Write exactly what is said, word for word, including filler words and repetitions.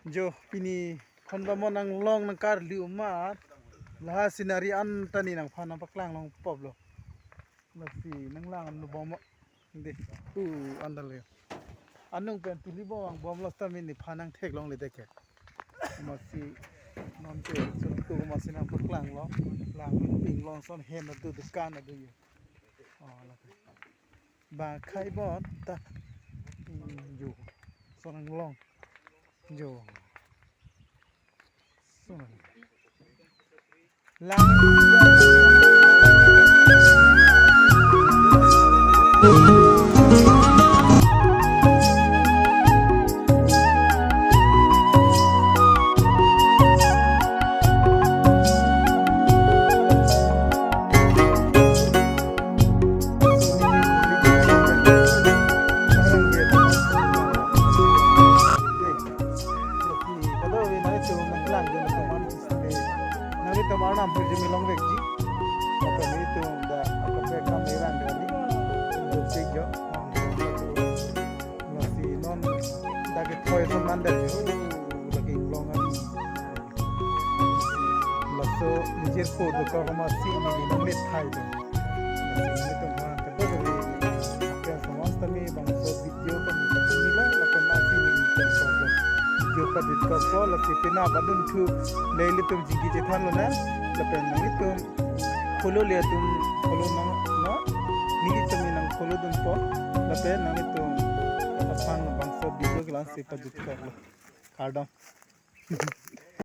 Jo, pini khon ba mo nanglong nangkarlu amat. Laha scenery an ta ne nangphan nangpaklang long pop lo. Lasi nanglang nu bom mo. Dei, pu andal ya. Anung pen tuli bom ang bom lo seta ne nephan nangtheklongle dei ke. Amatsi non ke suntu amatsi nangpaklang lo. Lang ping long son hem adu dukan adu ye. Oh, la. Ba khai bon ta. Hmm, jo. Son nanglong. Jo. Son. Lang. Nanglitum arnam purjimi longvekji. Apa nanglitum dak apa pe kam erang kali. Dopik jo. Lasi non dak kethoi son mandet jo. Lake inglong an. Laso nijir po do ka kama si ne ne methai do. Lasi nanglitum ha kado kali. Apa yang sama tami bangso video kan nila lapen nasi ne ne video ka dit ka ko lasi pina badun thu le ilitum jingki chethan lonang lapen nanglitum follow le atum follow nang no nelitum nang follow dunpo lapen nanglitum aphan bangso video kelang si pajut ko. Kardom.